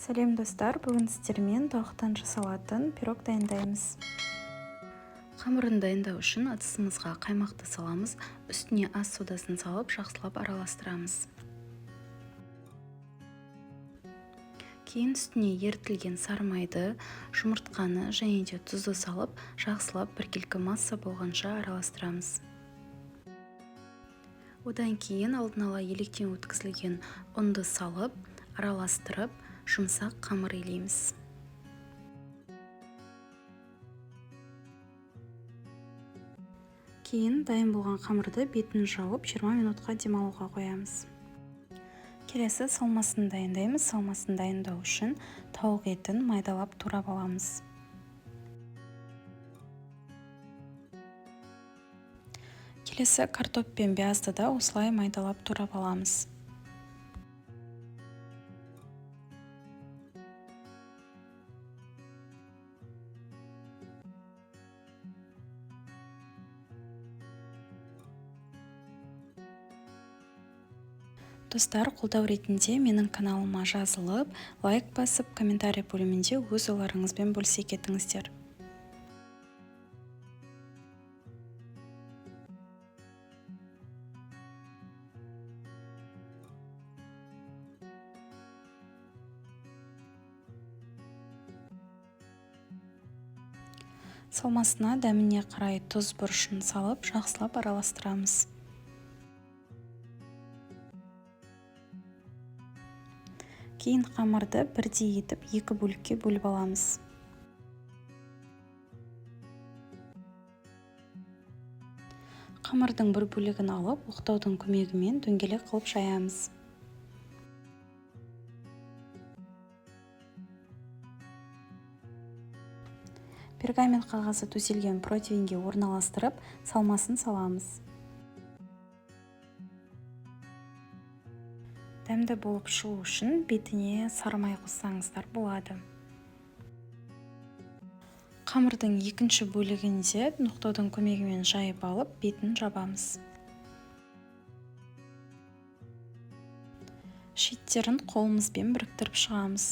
Сәлем, достар! Бүгін сіздермен тауықтан жасалатын пирог дайындаймыз. Қамырын дайындау үшін ыдысымызға қаймақты саламыз, үстіне ас содасын салып, жақсылап араластырамыз. Кейін үстіне ерітілген сары майды, жұмыртқаны және де тұзды салып, жақсылап біркелкі масса болғанша араластырамыз. Одан кейін алдын ала електен өткізілген ұнды салып, араластырып, жұмсақ қамыр илейміз. Кейін дайын болған қамырды бетін жауып, 20 минутқа демалуға қоямыз. Келесі салмасын дайындаймыз. Салмасын дайындау үшін тауық етін майдалап турап аламыз. Келесі картоп пен пиязды да осылай майдалап турап аламыз. Достар, қолдау ретінде менің каналыма жазылып, лайк басып, комментарий бөлімінде өз ойларыңызбен бөлісе кетіңіздер. Салмасына дәміне қарай тұз, бұрышын салып, жақсылап араластырамыз. Кейін қамырды бірдей етіп екі бөлікке бөліп аламыз. Қамырдың бір бөлігін алып, оқтаудың көмегімен дөңгелек қылып жаямыз. Пергамент қағазы төселген противеньге орналастырып, салмасын саламыз. Дәмді болып шығу үшін бетіне сары май қоссаңыздар болады. Қамырдың екінші бөлігінде ноқтаудың көмегімен жайып алып, бетін жабамыз. Шеттерін қолымызбен біріктіріп шығамыз.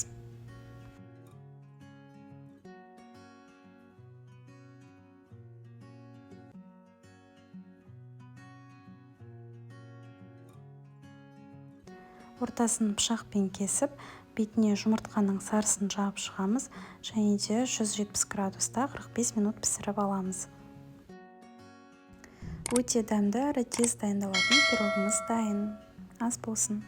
Ортасын пышақпен кесіп, бетіне жұмыртқаның сарысын жағып шығамыз және де 170 градуста 45 минут пісіріп аламыз. Өте дәмді әрі тез дайындалатын пирогымыз дайын. Ас болсын.